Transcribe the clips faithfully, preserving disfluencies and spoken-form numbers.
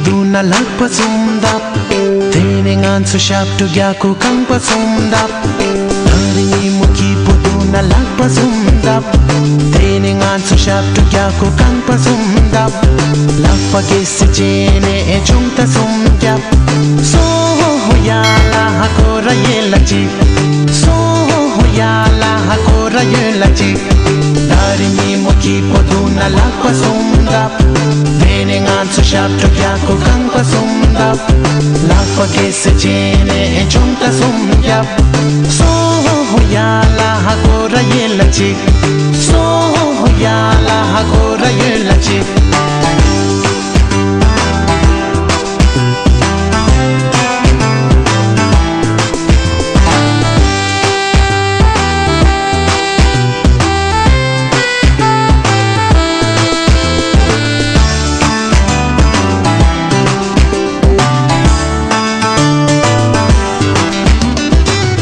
དུ་ན་ལག་པ་གསུམ་བརྡབ། དེ་ནས་ང་ཚོ་ཞབས་བྲོ་རྒྱག་གོ་རྐང་པ་གསུམ་བརྡབ། ད་རིང་ཉིན་མོ་སྐྱིད་པོ་དུ་ན་ལག་པ་གསུམ་བརྡབ། དེ་ནས་ང་ཚོ་ཞབས་བྲོ་རྒྱག་གོ་རྐང་པ་གསུམ་བརྡབ། ལག་པ་གེ་སར་བྱས་ནས་ཅོང་ཏ་གསུམ་རྒྱབ། སོ་ཧོ་ཧོ་ཡ་ལ་ཧ་ཁོ་ར་ཡེ་ལ་ཅིག། སོ་ཧོ་ཧོ་ཡ་ལ་ཧ་ཁོ་ར་ཡེ་ལ་ཅིག། ད་རིང་ཉིན་མོ་སྐྱིད་པོ་དུ་ན་ལག་པ་གསུམ་བརྡབ། དེ་ནས་ང་ཚོ་ཞབས་བྲོ་རྒྱག་གོ་རྐང་པ་གསུམ་བརྡབ། ལག་པ་གེ་སར་བྱས་ནས་ཅོང་ཏ་གསུམ་རྒྱབ། སོ་ཧོ་ཧོ་ཡ་ལ་ཧ་ཁོ་ར་ཡེ་ལ་ཅིག། སོ་ཧོ་ཧོ་ཡ་ལ་ཧ་ཁོ་ར་ཡེ་ལ་ཅིག།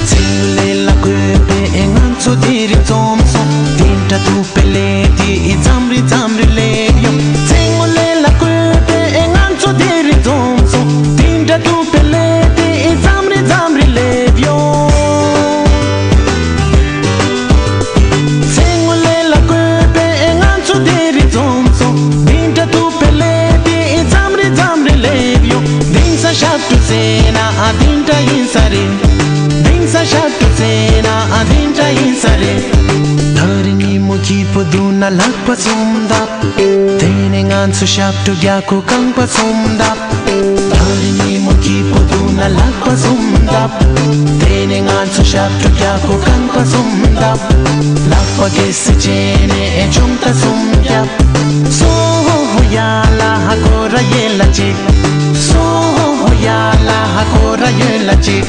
ཚེ་ལས་ལ་བཀོད་པའི་ང་ཚོ་དེ་རིང་འཛོམས་སོང་། དེ་འདྲ་ཐུབ་པའི་ལས་དེ་མཚམས་རེ་མཚམས་རེ་སླེབས་ཡོང་། ཚེ་སྔོན་ལས་ལ་བཀོད་པའི་ང་ཚོ་དེ་རིང་འཛོམས་སོང་། དེ་འདྲ་ཐུབ་པའི་ལས་དེ་མཚམས་རེ་མཚམས་རེ་སླེབས་ཡོང་། ཚེ་སྔོན་ལས་ལ་བཀོད་པའི་ང་ཚོ་དེ་རིང་འཛོམས་སོང་། འདི་འདྲ་ཐུབ་པའི་ལས་དེ་མཚམས་རེ་མཚམས་རེ་སླེབས་ཡོང་། དེང་སང་ཞབས་བྲོ་རྩེ་ན་ཨ་འདི་འདྲ་ཡིན་ས་རེད། དེང་སང་ཞབས་བྲོ་རྩེ་ན་ཨ་འདི་འདྲ་ཡིན་ས་རེད། ད་རིང་ཉིན་མོ་སྐྱིད་པོ་འདུག་ན་ལག་པ་གསུམ་བརྡབ། དེ་ནས་ང་ཚོ་ཞབས་བྲོ་རྒྱག་གོ་རྐང་པ་གསུམ་བརྡབ། ད་རིང་ཉིན་མོ་སྐྱིད་པོ་འདུག་ན་ལག་པ་གསུམ་བརྡབ། དེ་ནས་ང་ཚོ་ཞབས་བྲོ་རྒྱག་གོ་རྐང་པ་གསུམ་བརྡབ། ལག་པ་གེ་སར་བྱས་ནས་ཅོང་ཏ་གསུམ་རྒྱབ། སོ་ཧོ་ཧོ་ཡ་ལ་ཧ་ཁོ་ར་ཡེ་ལ་ཅིག། སོ་ཧོ་ཧོ་ཡ་ལ་ཧ་ཁོ་ར་ཡེ་ལ་ཅིག།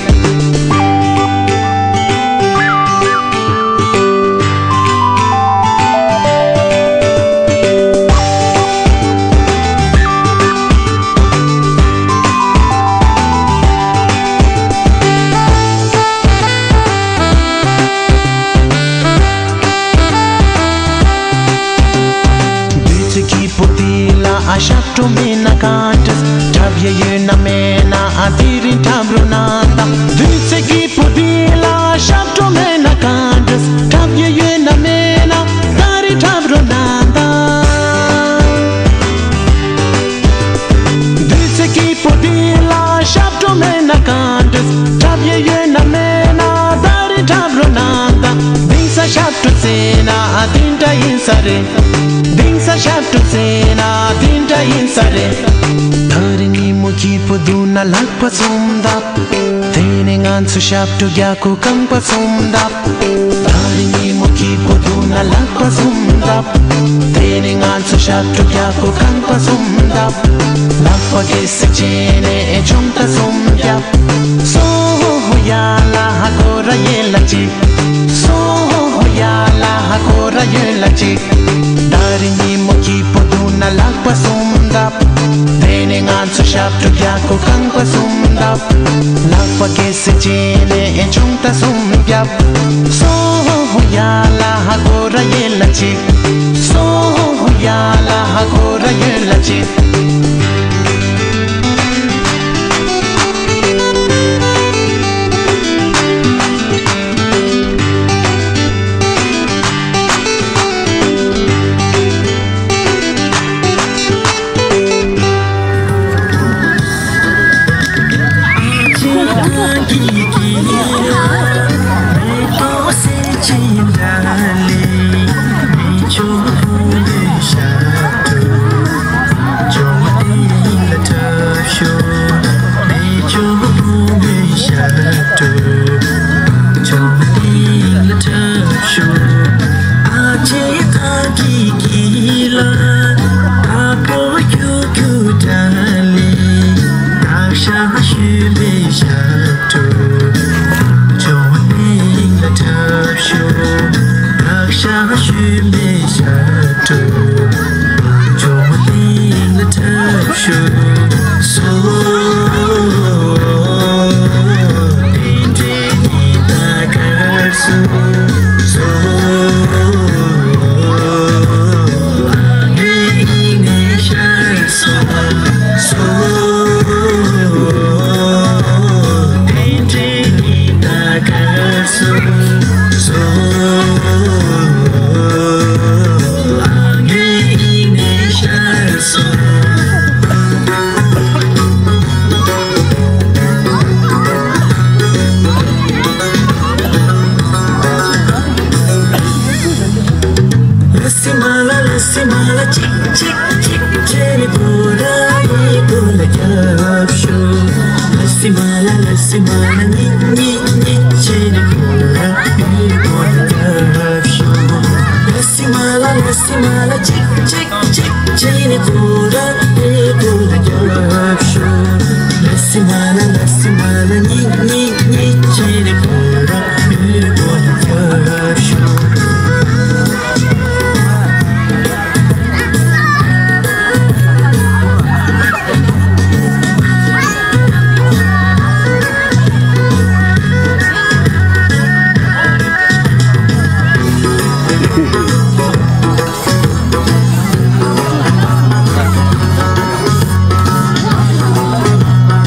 དུས་ཚོད་སྐྱིད་པོ་འདི་ལ་ཨ་ཞབས་བྲོ་མེད་ན་གང་འདྲ། འཁྲབ་ཡས་ཡོད་ན་མེད་ན་ཨ་དེ་རིང་འཁྲབ་རོགས་གནང་དང་། དུས་ཚོད་སྐྱིད་པོ་འདི་ལ་ཨ་ཞབས་བྲོ་མེད་ན་གང་འདྲ། འཁྲབ་ཡས་ཡོད་ན་མེད་ན་ད་རིང་འཁྲབ་རོགས་གནང་དང་། དུས་ཚོད་སྐྱིད་པོ་འདི་ལ་ཞབས་བྲོ་མེད་ན་གང་འདྲ། འཁྲབ་ཡས་ཡོད་ན་མེད་ན་ད་རིང་འཁྲབ་རོགས་གནང་དང་། དེང་སང་ཞབས་བྲོ་རྩེ་ན་ཨ་འདི་འདྲ་ཡིན་ས་རེད། དེང་སང་ཞབས་བྲོ་རྩེ་ན་ཨ་འདི་འདྲ་ཡིན་ས་རེད། ད་རིང་ཉིན་མོ་སྐྱིད་པོ་འདུག་ན་ལག་པ་གསུམ་བརྡབ། དེ་ནས་ང་ཚོ་ཞབས་བྲོ་རྒྱག་གོ་རྐང་པ་གསུམ་བརྡབ། ད་རིང་ཉིན་མོ་སྐྱིད་པོ་འདུག་ན་ལག་པ་གསུམ་བརྡབ། དེ་ནས་ང་ཚོ་ཞབས་བྲོ་རྒྱག་གོ་རྐང་པ་གསུམ་བརྡབ། ལག་པ་གེ་སར་བྱས་ནས་ཅོང་ཏ་གསུམ་རྒྱབ། སོ་ཧོ་ཧོ་ཡ་ལ་ཧ་ཁོ་ར་ཡེ་ལ་ཅིག། སོ་ཧོ་ཧོ་ཡ་ལ་ཧ་ཁོ་ར་ཡེ་ལ་ཅིག། ད་རིང་ཉིན་མོ་སྐྱིད་པོ་འདུག་ན་ལག་པ་གསུམ་བརྡབ། དེ་ནས་ང་ཚོ་ཞབས་བྲོ་རྒྱག་གོ་རྐང་པ་གསུམ་བརྡབ། ལག་པ་གེ་སར་བྱས་ནས་ཅོང་ཏ་གསུམ་རྒྱབ། སོ་ཧོ་ཧོ་ཡ་ལ་ཧ་ཁོ་ར་ཡེ་ལ་ཅིག། སོ་ཧོ་ཧོ་ཡ་ལ་ཧ་ཁོ་ར་ཡེ་ལ་ཅིག། ཅིག་ཅིག་ཅིག་བྱས་ནས་ཁོ་རང་ཡི་གུ་ལ་རྒྱབ་ཤོག་ལ་སི་མ་ལ་ལ་སི་མ་ལ་གཉིད་གཉིད་གཉིད་བྱས་ནས་ཁོ་རང་ཡི་གུ་ལ་རྒྱབ་ཤོག་ལ་སི་མ་ལ་ལ་སི་མ་ལ་ཅིག་ཅིག་ཅིག་བྱས་ནས་ཁོ་རང་ཡི་གུ་ལ་རྒྱབ་ཤོག་ལ་སི་མ་ལ་ལ་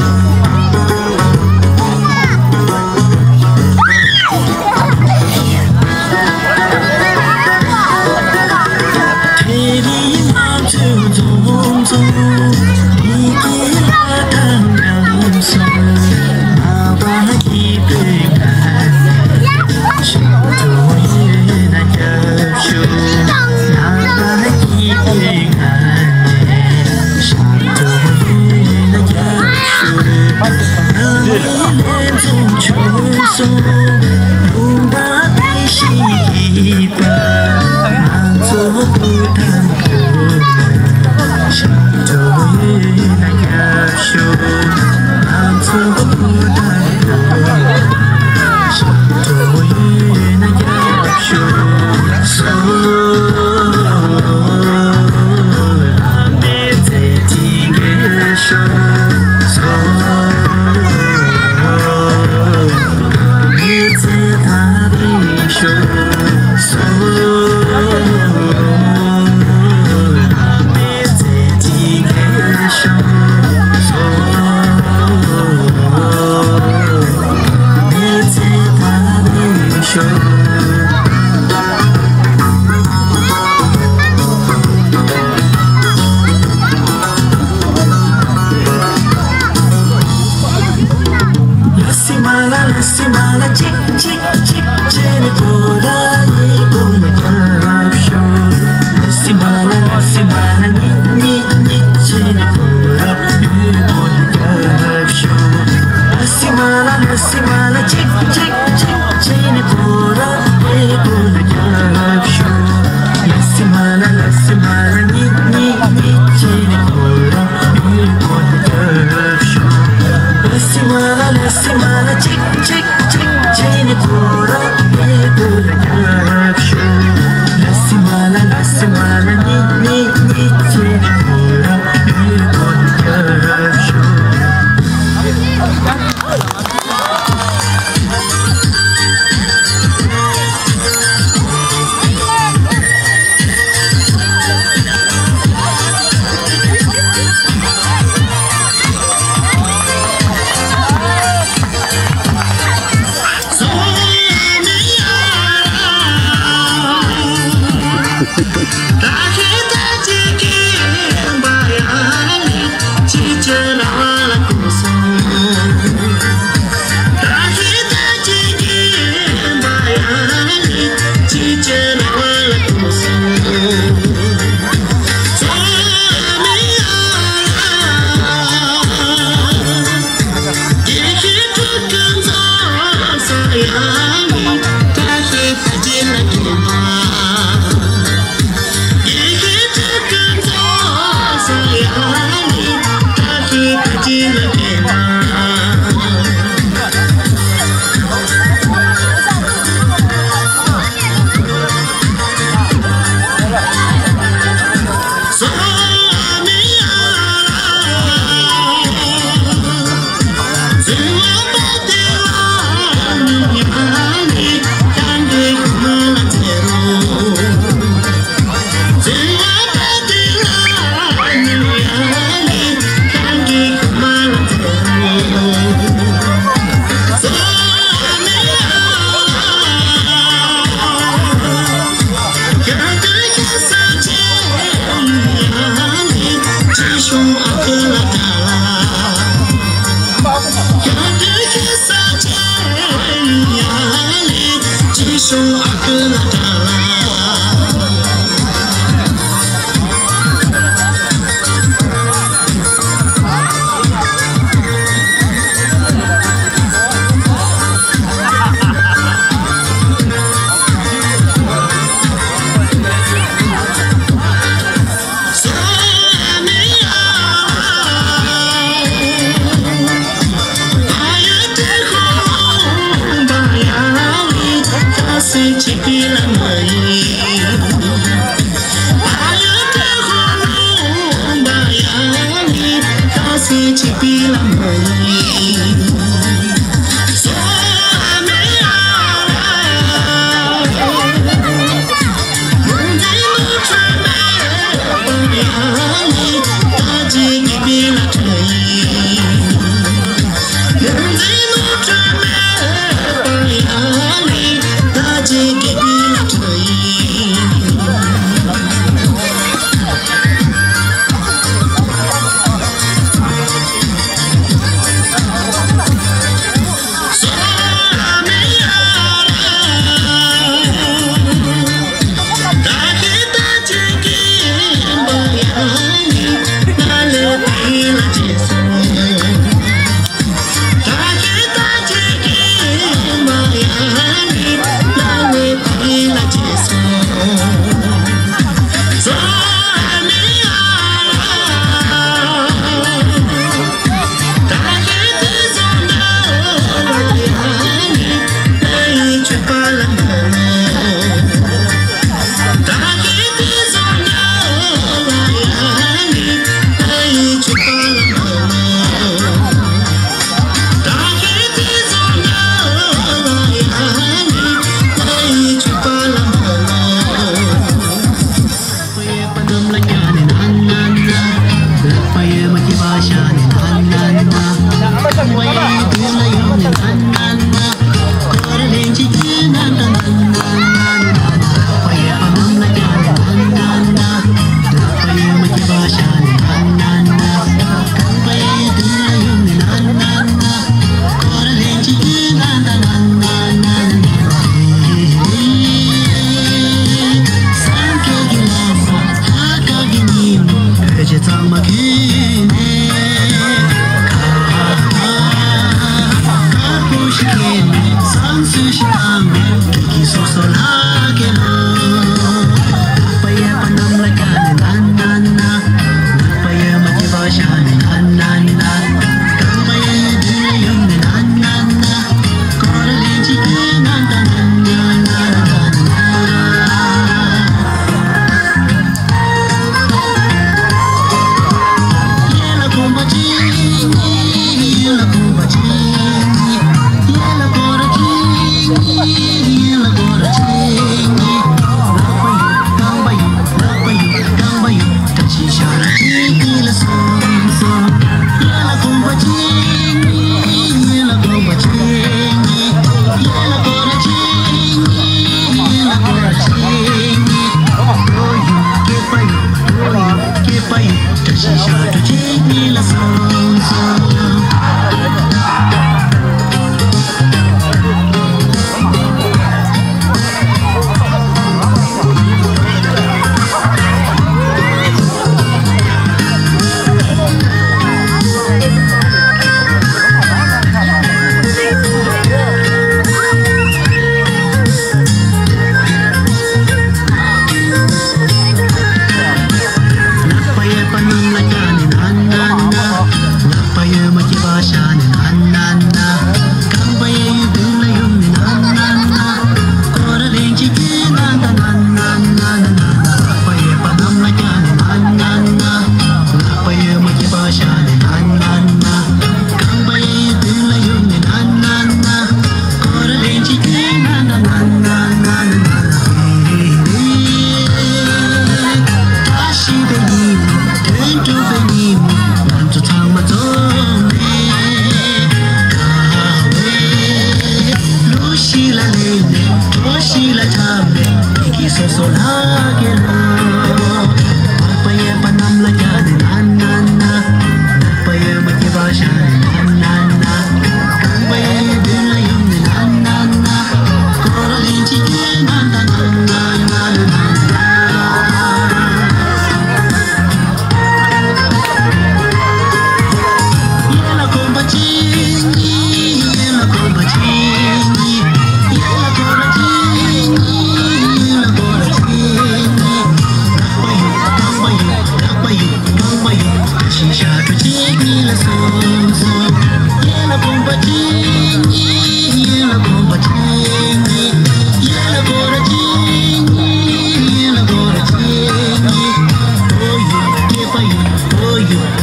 སི་མ་ལ་གཉིད་གཉིད་གཉིད་བྱས་ནས་ཁོ་རང་ཡི་གུ་ལ་རྒྱབ་ཤོག་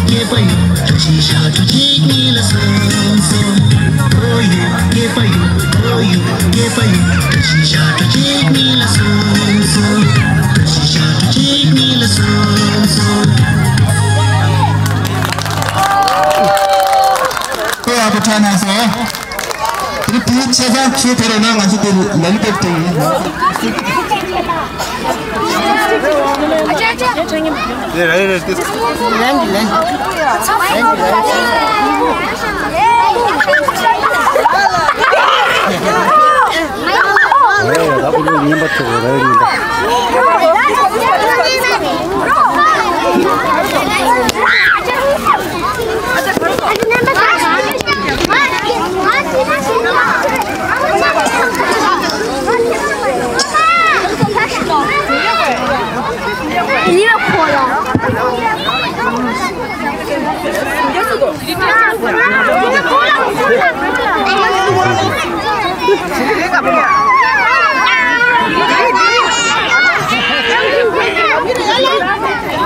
སྐྱེས་པ་ཡོད། བཀྲ་ཤིས་ཞག་གྲོལ་གཅིག་གཉིས་ལ་གསུངས་སོང་། ཨོ་ཡོད། སྐྱེས་པ་ཡོད། ཨོ་ཡོད། སྐྱེས་པ་ཡོད། བཀྲ་ཤིས་ཞག་གྲོལ་གཅིག་གཉིས་ལ་གསུངས་སོང་། བཀྲ་ཤིས་ཞག་གྲོལ་གཅིག་གཉིས་ལ་གསུངས་སོང་། ཨོ་ཡག་པོ་ཕྲ་གནང་སོང་། དེ་དེའི་ཆེ་ས་ཆེ་དེ་རེད་ན་ང་ཚོ་དེ་ལ་ལུག་དེབ་དེ་ཡིན།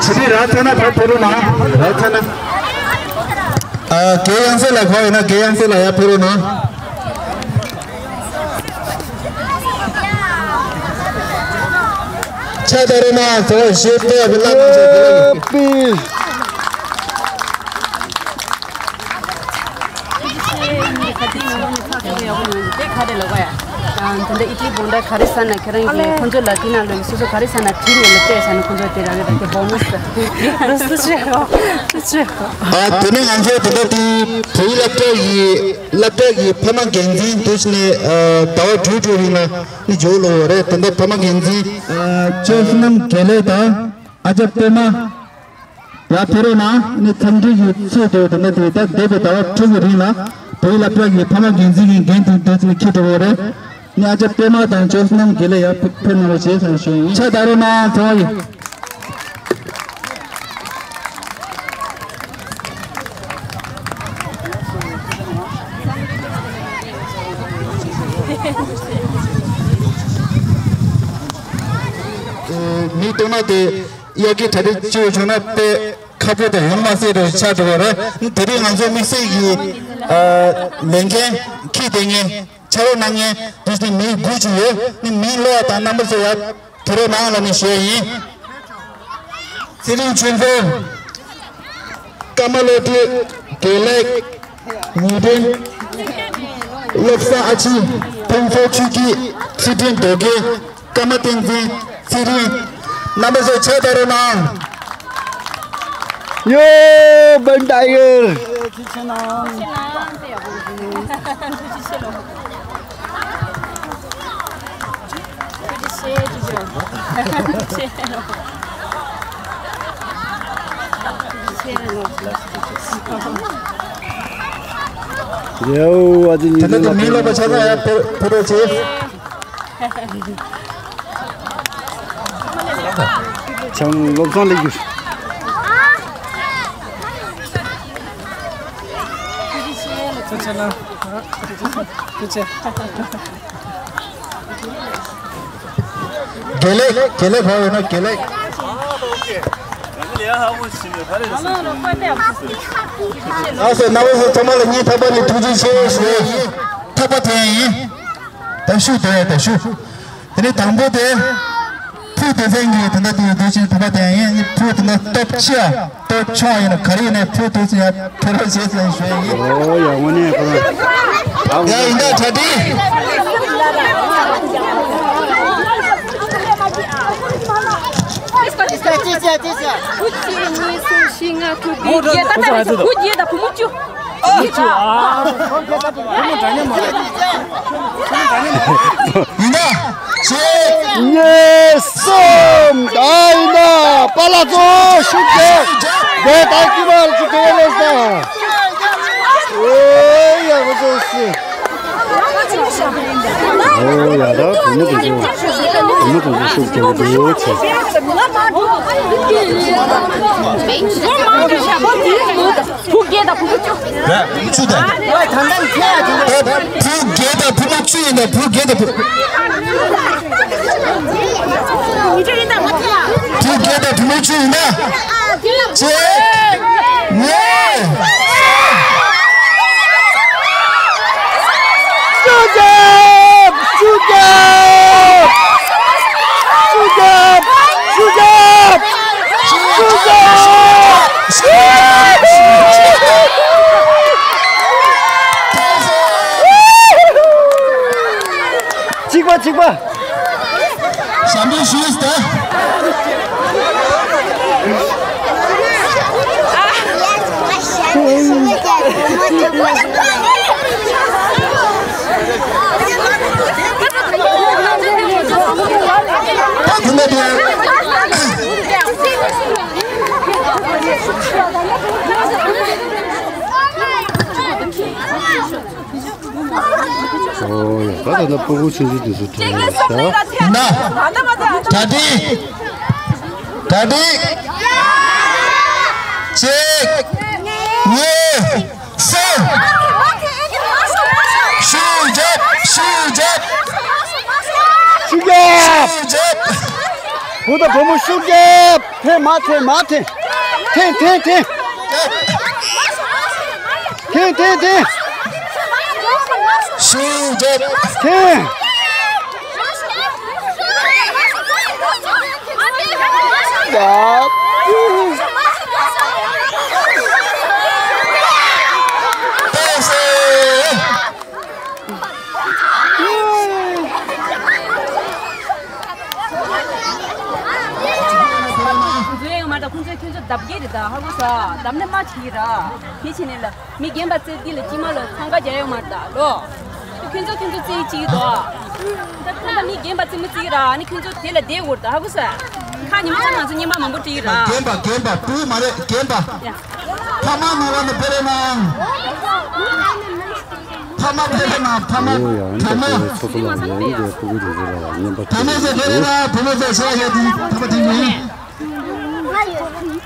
ཆི་ཏི་ར་ཐ་ན་ཕར་ཕེ་རུ་ན། ར་ཐ་ན། ཨ། གེ་ཡང་སེ་ལ་ཁོ་ཡིན་ན་གེ་ཡང་སེ་ལ་ཡར་ཕེ་རུ་ན། ཆ་ད་རུ་ན་ཚོ་ཤེས་ཏེ་བི་ལ་ན་ཤེས་ཏེ། ཁ་ཏི་ངོ་ནས་ཚ་ཚ་ཡག་པོ་ཡོང་གི་དེ་ག་རེ་ལབ་ག་ཡ། ཨ། དེ་འདྲ་ཨི་ཏི་བོང་ཌ་ག་རེ་ཟ་ན་ཁྱེད་རང་གིས་ཁོང་ཚོ་ལ་དེ་ནང་ལོགས་སོ་སོ་ག་རེ་ཟ་ན་བྲིས་ནས་ལབ་སྤྲད་ཟ་ན་ཁོང་ཚོ་དེ་རང་གི་རང་གི་བོ་ནས་སུ་སུ་ཆེ་ཧོ་སུ་ཆེ་ཧོ། ཨ། དེ་ནས་ང་ཚོ་དེ་འདྲ་དེ་བོད་ཡིག་སློབ་གྲྭ་ཡི་སློབ་གྲྭ་ཡི་ཕ་མ་འགན་འཛིན་དུ་ནས་ཟླ་བ་དྲུག་དྲུག་རིང་ལ་ནི་འཇོག་ལོ་རེད། དེ་འདྲ་ཕ་མ་འགན་འཛིན་ཅོས་ནམ་དགེ་ལེགས་དང་ཨ་ཅག་པད་མ། ཡར་ཕེབས་རོགས་གནང་། ནི་འཚམས་འདྲི་ཡི་ཚུལ་དུ་དེ་འདྲ་དེ་ད་འདས་པའི་ཟླ་བ་དྲུག་གི་རིང་ལ་བོད་ཡིག་སློབ་གྲྭ་གི་ཕ་མ་འགན་འཛིན་གྱི་འགན་དུ་འདོད་ཚུལ་འཁྱེར་འགྲོ་བ་རེད། ནི་ཨ་ཅག་པད་མ་དང་ཅོས་ནམ་དགེ་ལེགས་ཡར་ཕེབས་གནང་རོགས་ཞེས་ཟེར་ཞུ་ཡིན། ཕྱག་བརྡབ་རོགས་གནང་། ཚང་མ་ཡིན། མི་སྟོན་ན་དེ། དབྱར་ཁའི་གྲ་སྒྲིག་བྱས་བྱུང་ན་དཔེ་ཁག་པོ་དང་ཡོང་མ་སྲིད་རེད་ཆགས་འགྲོ་བ་རེད། དེ་རིང་ང་ཚོ་དམིགས་བསལ་གྱི་ཨ་ལས་འགན་འཁྱེར་བསྡད་མཁན་ཕྱག་རོགས་གནང་མཁན་དུ་ནི་མི་དགུ་ཅིག་ཡོད། ནི་མིང་ཀློག་པ་དང་རྣམ་པ་ཚོ་ཡར་ཕེབས་རོགས་གནང་ལབ་ནས་ཞུ་ཡ་ཡིན། ཚེ་རིང་ཆོས་འཕེལ། ཀརྨ་བློ་གྲོས། དགེ་ལེགས། ཉི་སྒྲོན། བློ་བཟང་ཨ་ཕྱི། ཕུན་ཚོགས་ཆོས་སྐྱིད། ཚེ་བརྟན་རྡོ་རྗེ། ཀརྨ་བསྟན་འཛིན། ཚེ་རིང་། རྣམ་པ་ཚོ་ཕྱག་བརྡབ་རོགས་གནང་། ཡོ། བན་ཏའི་གར། ཡའོ། ཨ་ཅེ་ཉིད། ད་ལྟ་མིང་ལོག་པ་ཆ་ཚང་ཡར་ཕེབས་ཕེབས་རོགས་བྱེད། བྱང་བློ་བཟང་ལེགས་གྱུར། ཐུགས་རྗེ་ཆེ། དགེ་ལེགས། དགེ་ལེགས་གང་ཡོད་ན་དགེ་ལེགས། ཨ་ཟེར་ན་བོ་ཟེར་ཚང་མ་ལ་སྙིང་ཐག་པ་ནས་ཐུགས་རྗེ་ཆེ་ཞུ་ཡ་ཡིན། ཐག་པ་དེ་ཡིན། ད་ཤུགས་དེ་ཡ་ད་ཤུགས། དེ་ནས་དང་པོ་དེ། ཕུགས་དེ་ཚན་གྱི་དེ་འདྲ་དེ་དུས་ཆེན་ཐུབ་པ་དེ་ཡིན། ཕུགས་དེ་འདྲ་སྟོབས་ཆེ་ཡ་སྟོབས་ཆུང་བ་ཡིན་ན་ག་རེ་ཡིན་ནའི་ཕུགས་དེ་ཚོ་ཡ་ཕེ་རོ་བྱེད་ཟེར་ཞུ་ཡ་ཡིན། ཨོ་ཡ་དངོས་གནས་ཁོ་རང་། ཡ་ཡིན་ད་གྲ་སྒྲིག་ཁུ་ཆེ་གཉིས་གསུམ་བཞི་ལྔ་དྲུག་བདུན་བརྒྱད། ད་ལྟ་རེད། ཁུ་བརྒྱད་དང་བུ་མོ་བཅུ། ཡིན་ན། གཅིག་གཉིས། གསུམ། ད་ཡིན་ན་པཱ་ལགས་ཚོ་ཤུགས་རྒྱག་དགོས། ད་ཀྱི་མར་ཅིག་ག་ལས་ས། ཨོ་ཡ་གོ་ཚོ་སི། ཨོ་ཡ་ད་བུ་མོ་དེ་ཚོ་བུ་མོ་དེ་ཚོ་ཤུགས་རྒྱག་གི་འདུག་ཚེ། བུ་བརྒྱད་དང་བུ་མོ་བཅུ། བུ་བཅུ་དང་། བུ་བརྒྱད་དང་བུ་མོ་བཅུ་ཡིན་ད། བུ་བརྒྱད་དང་བུ། བུ་བརྒྱད་དང་བུ་མོ་བཅུ་ཡིན་ད། གཅིག་གཉིས། ཨོ་ཡ། ད་ད་ལྟ་སྤུ་གུ་ཆུང་ཆུང་དེ་ཚོ་ཐོན་ཡོད་ས། ན། ད་དེ། ད་དེ། གཅིག་གཉིས། གསུམ། ཤུགས་རྒྱབ། ཤུགས་རྒྱབ། ཤུགས་རྒྱབ། ཤུགས་རྒྱབ། བུ་དང་བུ་མོ་ཤུགས་རྒྱབ། འཐེན་མ་འཐེན་མ་འཐེན། འཐེན་འཐེན་འཐེན། འཐེན་འཐེན་འཐེན། ཤུགས་རྒྱབ། འཐེན། འཛུལ་ཡོང་མ་ད་ཁོང་ཚོས་ཁྱོད་ཚོ་བརྡབ་སྐད་རེད་ད། ཧ་གོ་ས། བརྡབ་ནས་མ་བྱེད་ར། དེ་བྱས་ནས་ལ་མི་རྒན་པ་རྩེ་འདི་ལ་ཅི་མ་ལ་འཚང་ཁ་རྒྱག་ཡོང་མ་ད་ལོ། ཁྱོད་ཚོ་ཁྱོད་ཚོ་རྩེ་གཅིག་དོ། ད་ཁོང་ཚོ་མི་རྒན་པ་རྩེ་མོ་རྩེ་ར། ཨ་ནི་ཁྱོད་ཚོ་དེ་ལ་བསྡད་འོར་ད། ཧ་གོ་ས། ཁ་ཉི་མ་ཆ་ང་ཚོ་རྔན་པ་མང་པོ་སྤྲད་ར། རྒན་པ་རྒན་པ་སྤུ་མ་རེད་རྒན་པ། ཡ། ཕ་མ་ནང་ལ་ནི་བེ་རེ་ནང་། ཕ་མ་བེ་རེ་ནང་ཕ་མ། ཨོ་ཡ། ཨ་ནི་ཕ་མ། ད་ཚོ་ཚོ་ལ་ཡང་གི་དེ་སྤུ་གུ་དེ་ཚོ་ལ་ཡང་ཉན་པ། ཕ་མ་ཚོ་བེ་རེ་ནང་བུ་མོ་ཚོ་ཆ་ཡ་དེ་ཕ་མ་དེ་ཡིན།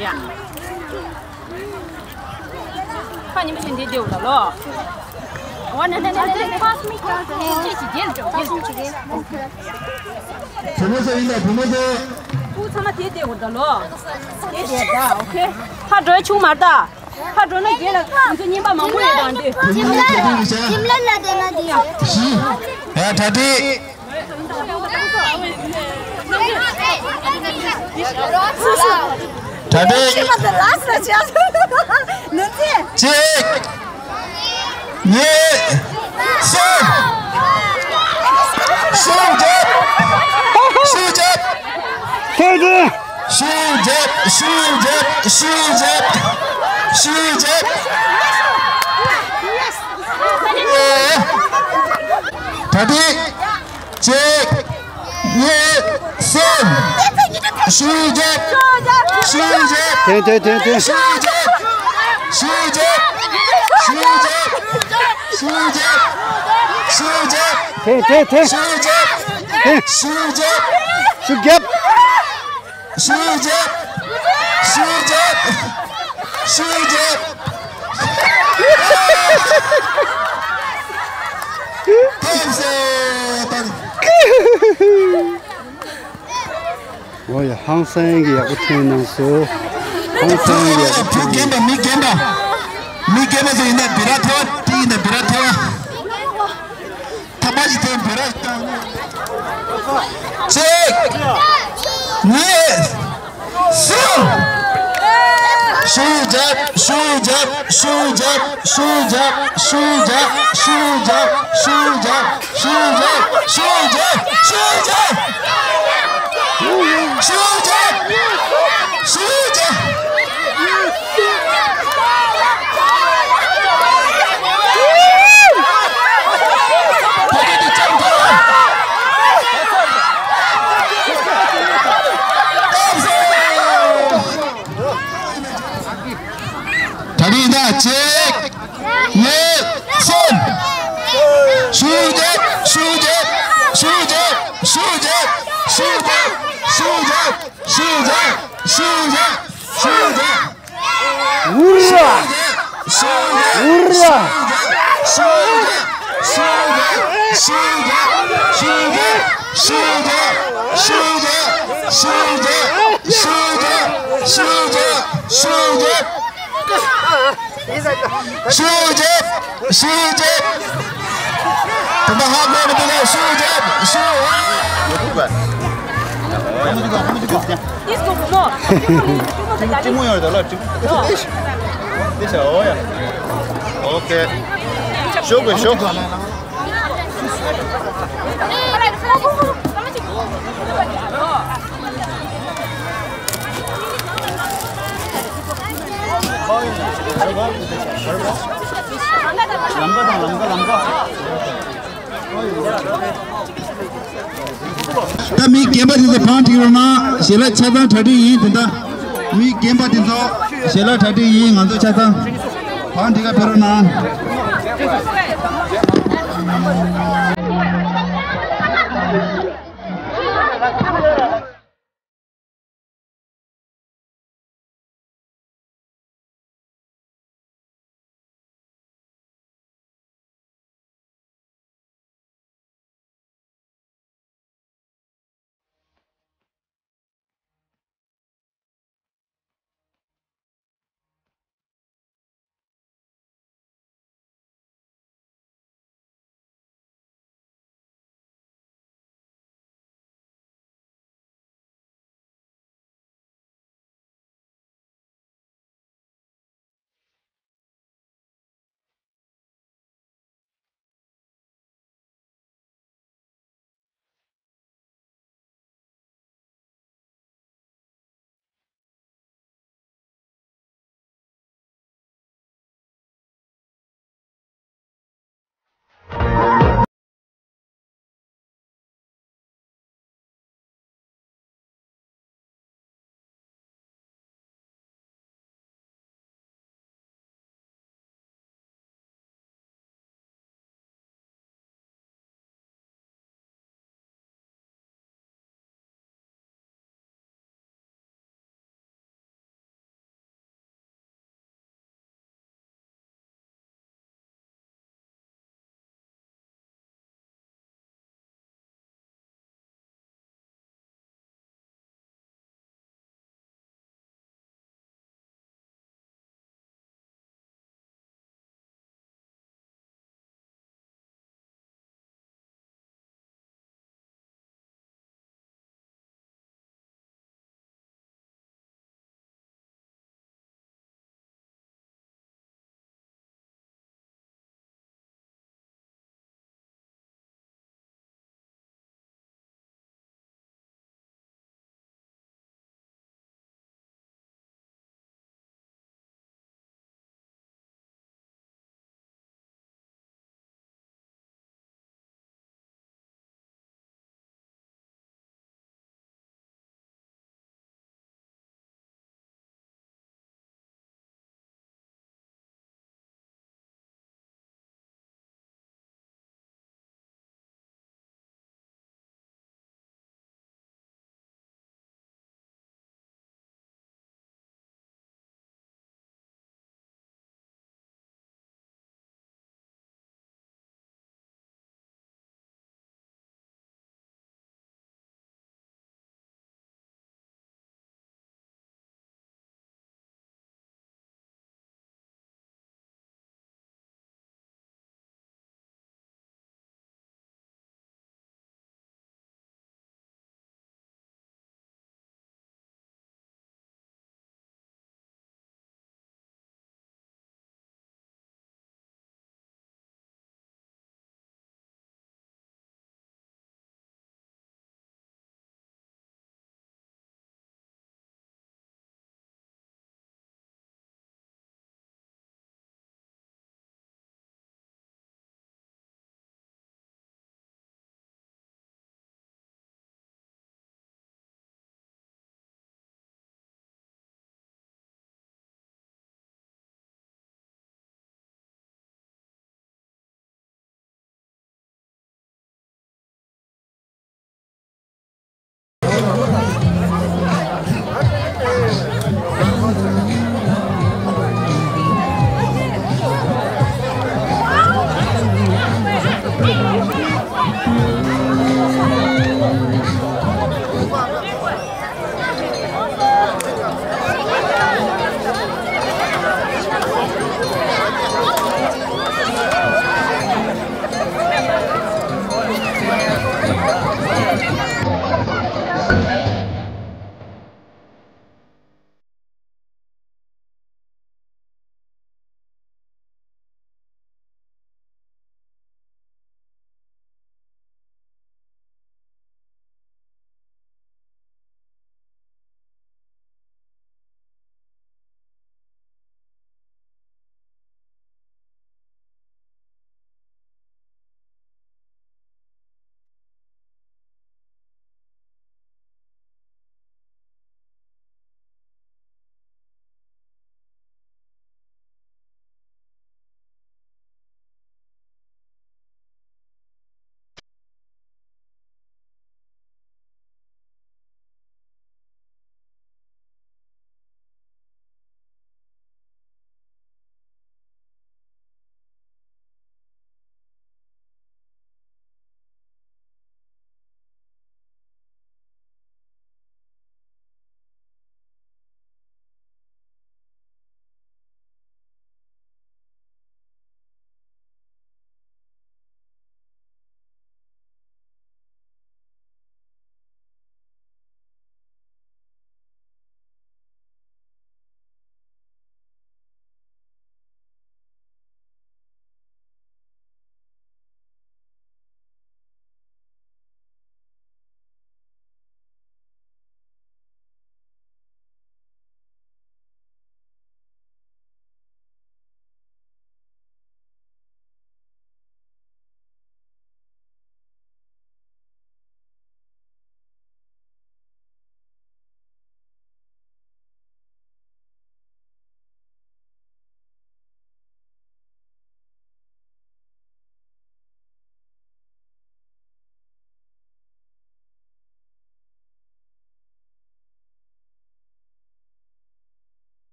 ཡ། ཁ་ཉི་མ་བཞིན་དེ་བདེ་བོ་ལ་ལོ། ཨོ་ན་ན་ན་ན་ན། ཅི་ཅི་རྒྱལ་འགྲོ་རྒྱལ་འགྲོ། བུ་མོ་ཚོ་ཡིན་ད་བུ་མོ་ཚོ། སྤུ་ཚང་མ་དེ་བདེ་བོ་ད་ལོ། དེ་བདེ་ད། ཨོ་ཁེ། ཁ་འགྲོ་ཆུང་མ་ད། ཁ་འགྲོ་ན་རྒྱལ་ལ་ང་ཚོ་རྔན་པ་མང་པོ་ཡོད་ད་འདི། བུ་མོ་ཚོ་དེ་བདེ་བོ་བྱ། ཡ་ད་དེ། ད་ལྟའི། གཅིག་གཉིས། གསུམ། ཤུགས་རྒྱབ། ཤུགས་རྒྱབ། ཐོས་ཏེ། ཤུགས་རྒྱབ། ཤུགས་རྒྱབ། ཤུགས་རྒྱབ། ཤུགས་རྒྱབ། ད་ལྟའི། གཅིག་གཉིས། གསུམ། ཤུགས་རྒྱབ། ཤུགས་རྒྱབ། འཐེན་འཐེན་འཐེན་འཐེན། ཤུགས་རྒྱབ། ཤུགས་རྒྱབ། ཤུགས་རྒྱབ། ཤུགས་རྒྱབ། ཤུགས་རྒྱབ། འཐེན་འཐེན་འཐེན། ཤུགས་རྒྱབ། འཐེན། ཤུགས་རྒྱབ། ཤུགས་རྒྱབ། ཤུགས་རྒྱབ། ཤུགས་རྒྱབ། ཤུགས་རྒྱབ། ཐོབ་སོང་། ཨོ་ཡ། ཧང་སང་གི་ཡག་པོ་འཐེན་གནང་སོང་། ཧང་སང་གི་ཡག་པོ་འཐེན། བུ་རྒན་པ་མི་རྒན་པ། མི་རྒན་པ་ཚོ་ཡིན་ན་བི་ར་ཐོ་བ་ཏི་ཡིན་ན་བི་ར་ཐོ་བ། ཐ་མ་ཞིག་ཐོན་བོད་ར་བཏང་། གཅིག་གཉིས། གསུམ། ཤུགས་རྒྱབ། ཤུགས་རྒྱབ། ཤུགས་རྒྱབ། ཤུགས་རྒྱབ། ཤུགས་རྒྱབ། ཤུགས་རྒྱབ། ཤུགས་རྒྱབ། ཤུགས་རྒྱབ། ཤུགས་རྒྱབ། ཤུགས་རྒྱབ། ཤུགས་རྒྱབ། ཤུགས་རྒྱབ། ད་རིང་ད་གཅིག་གཉིས། གསུམ། ཤུགས་རྒྱབ། ཤུགས་རྒྱབ། ཤུགས་རྒྱབ། ཤུགས་རྒྱབ། ཤུགས་རྒྱབ། ཤུགས་རྒྱབ། ཤུགས་རྒྱབ། ཤུགས་རྒྱབ། ཨུ་ར། ཤུགས་རྒྱབ། ཨུ་ར། ཤུགས་རྒྱབ། ཤུགས་རྒྱབ། ཤུགས་རྒྱབ། ཤུགས་རྒྱབ། ཤུགས་རྒྱབ། ཤུགས་རྒྱབ། ཤུགས་རྒྱབ། ཤུགས་རྒྱབ། ཤུགས་རྒྱབ། ཤུགས་རྒྱབ། དེ་འདྲ་ཧ་གོ་རེད་པས། ཤུགས་རྒྱབ། ཤུགས། ཅི་མོ་ཡོད་རེད་ལ། ཅི་མོ། དེ་བྱ། འོ་ཡ། ཨོ་ཁེ། ཤོག་གི་ཤོག་ལམ་ཀ་དང་ལམ་ཀ་ལམ་ཀ། ད་མི་རྒན་པ་དེ་ཚོ་བང་སྒྲིག་རོགས་གནང་། ཞལ་ལག་ཆ་ཚང་གྲ་སྒྲིག་ཡིན། དེ་འདྲ་མི་རྒན་པ་དེ་ཚོ་ཞལ་ལག་གྲ་སྒྲིག་ཡིན། ང་ཚོ་ཆ་ཚང་བང་སྒྲིག་ག་ཕེབས་རོགས་གནང་།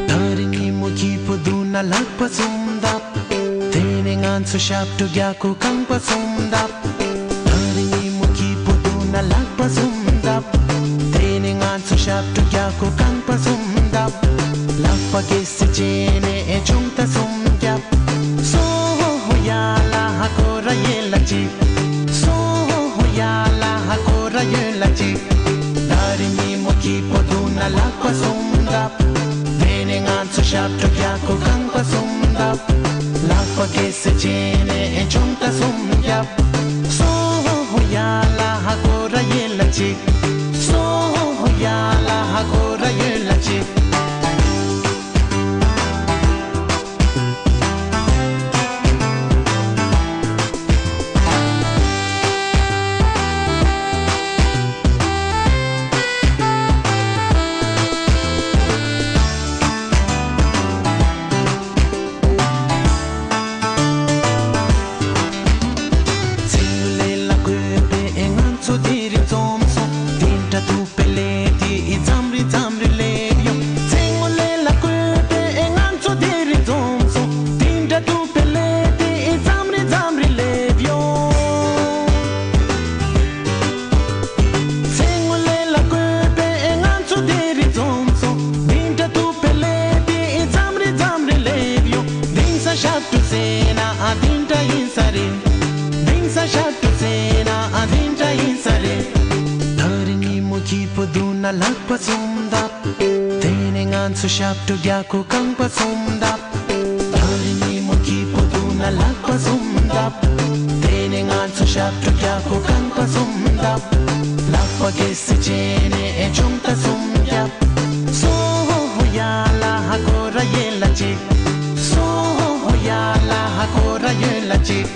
ད་རིང་ཉིན་མོ་སྐྱིད་པོ་འདུག་ན་ལག་པ་གསུམ་བརྡབས། དེ་ནས་ང་ཚོ་ཞབས་བྲོ་རྒྱག་གོ་རྐང་པ་གསུམ་བརྡབས། ད་རིང་ཉིན་མོ་སྐྱིད་པོ་འདུག་ན་ལག་པ་གསུམ་བརྡབས། དེ་ནས་ང་ཚོ་ཞབས་བྲོ་རྒྱག་གོ་རྐང་པ་གསུམ་བརྡབས། ལག་པ་གེ་སེ་བྱས་ནས་ཅུང་ཏ་གསུམ་རྒྱབ། སོ་ཧོ་ཧོ་ཡ་ལ་ཧ་ཀོ་ར་ཡེ་ལ་ཅིག་སོ་ཧོ་ཧོ་ཡ་ལ་ཧ་ཀོ་ར་ཡེ་ལ་ཅིག་ད་རིང་ཉིན་མོ་སྐྱིད་པོ་འདུག་ན་ལག་པ་གསུམ་བརྡབས། དེ་ནས་ང་ཚོ་ཞབས་བྲོ་རྒྱག་གོ་རྐང་པ་གསུམ་བརྡབས། ལག་པ་གེ་སེ་བྱས་ནས་ཅུང་ཏ་གསུམ་རྒྱབ། སོ་ཧོ་ཧོ་ཡ་ལ་ཧ་ཀོ་ར་ཡེ་ལ་ཅིག་སོ་ཧོ་ཧོ་ཡ་ལ་ཧ་ཀོ་ར་ཡེ་ལ་ཅིག་ཚེ་ངོ་ལས་ལ་བཀོད་པའི་ང་ཚོ་དེ་རིང་འཛོམས་སོང་། དེ་འདྲ་ཐུག་པའི་ལས་དེ་མཚམས་རེ་མཚམས་རེ་སླེབས་ཡོང་། ཚེ་ངོ་ལས་ལ་བཀོད་པའི་ང་ཚོ་དེ་རིང་འཛོམས་སོང་། དེ་འདྲ་ཐུག་པའི་ལས་དེ་མཚམས་རེ་མཚམས་རེ་སླེབས་ཡོང་། ཚེ་ངོ་ལས་ལ་བཀོད་པའི་ང་ཚོ་དེ་རིང་འཛོམས་སོང་། འདི་འདྲ་ཐུག་པའི་ལས་དེ་མཚམས་རེ་མཚམས་རེ་སླེབས་ཡོང་། དེང་སང་ཞབས་བྲོ་ཟེར་ན་ཨ་འདི་འདྲ་ཡིན་ས་རེད། དེང་སང་ཞབས་བྲོ་ཟེར་ན་ཨ་འདི་འདྲ་ཡིན་ས་རེད། ད་རིང་ཉིན་མོ་སྐྱིད་པོ་འདུག་ན་ལག་པ་གསུམ་བརྡབས། དེ་ནས་ང་ཚོ་ཞབས་བྲོ་རྒྱག་གོ་རྐང་པ་གསུམ་བརྡབས། ད་རིང་ཉིན་མོ་སྐྱིད་པོ་འདུག་ན་ལག་པ་གསུམ་བརྡབས། དེ་ནས་ང་ཚོ་ཞབས་བྲོ་རྒྱག་གོ་རྐང་པ་གསུམ་བརྡབས། ལག་པ་གེ་སེ་བྱས་ནས་ཅུང་ཏ་གསུམ་རྒྱབ། སོ་ཧོ་ཧོ་ཡ་ལ་ཧ་ཀོ་ར་ཡེ་ལ་ཅིག་སོ་ཧོ་ཧོ་ཡ་ལ་ཧ་ཀོ་ར་ཡེ་ལ་ཅིག་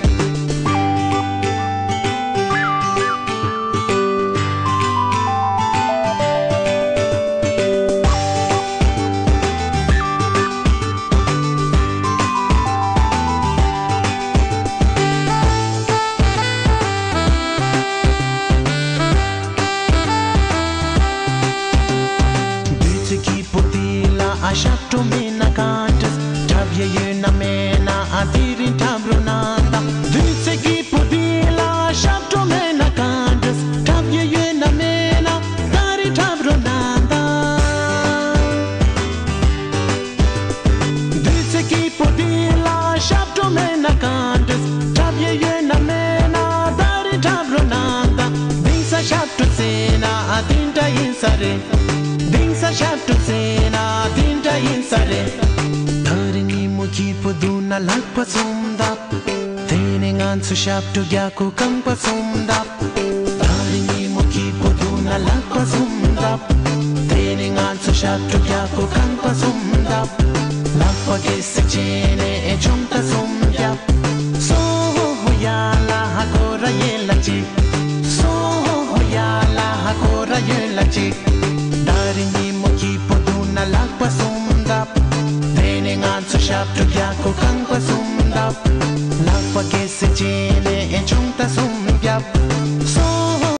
དུས་ཚོད་སྐྱིད་པོ་འདི་ལ་ཨ་ཞབས་བྲོ་མེད་ན་གང་འདྲ། འཁྲབ་ཡས་ཡོད་ན་མེད་ན་ཨ་དེ་རིང་འཁྲབ་རོགས་གནང་དང་། དུས་ཚོད་སྐྱིད་པོ་འདི་ལ་ཨ་ཞབས་བྲོ་མེད་ན་གང་འདྲ། འཁྲབ་ཡས་ཡོད་ན་མེད་ན་ད་རིང་འཁྲབ་རོགས་གནང་དང་། དུས་ཚོད་སྐྱིད་པོ་འདི་ལ་ཞབས་བྲོ་མེད་ན་གང་འདྲ། འཁྲབ་ཡས་ཡོད་ན་མེད་ན་ད་རིང་འཁྲབ་རོགས་གནང་དང་། དེང་སང་ཞབས་བྲོ་ཟེར་ན་ཨ་དེ་འདྲ་ཡིན་ས་རེད། དེང་སང་ཞབས་བྲོ་ཟེར་ན་ཨ་དེ་འདྲ་ཡིན་ས་རེད། ད་རིང་ཉིན་མོ་སྐྱིད་པོ་འདུག་ན་ལག་པ་གསུམ་བརྡབས། དེ་ནས་ང་ཚོ་ཞབས་བྲོ་རྒྱག་གོ་རྐང་པ་གསུམ་བརྡབས། ད་རིང་ཉིན་མོ་སྐྱིད་པོ་འདུག་ན་ལག་པ་གསུམ་བརྡབས། དེ་ནས་ང་ཚོ་ཞབས་བྲོ་རྒྱག་གོ་རྐང་པ་གསུམ་བརྡབས། ལག་པ་གེ་སེ་བྱས་ནས་ཅུང་ཏ་གསུམ་རྒྱབ། སོ་ཧོ་ཧོ་ཡ་ལ་ཧ་ཀོ་ར་ཡེ་ལ་ཅིག་སོ་ཧོ་ཧོ་ཡ་ལ་ཧ་ཀོ་ར་ཡེ་ལ་ཅིག་ད་རིང་ཉིན་མོ་སྐྱིད་པོ་འདུག་ན་ལག་པ་གསུམ་བརྡབས། དེ་ནས་ང་ཚོ་ཞབས་བྲོ་རྒྱག་གོ་རྐང་པ་གསུམ་བརྡབས། ལག་པ་གེ་སེ་བྱས་ནས་ཅུང་ཏ་གསུམ་རྒྱབ། སོ་ཧོ།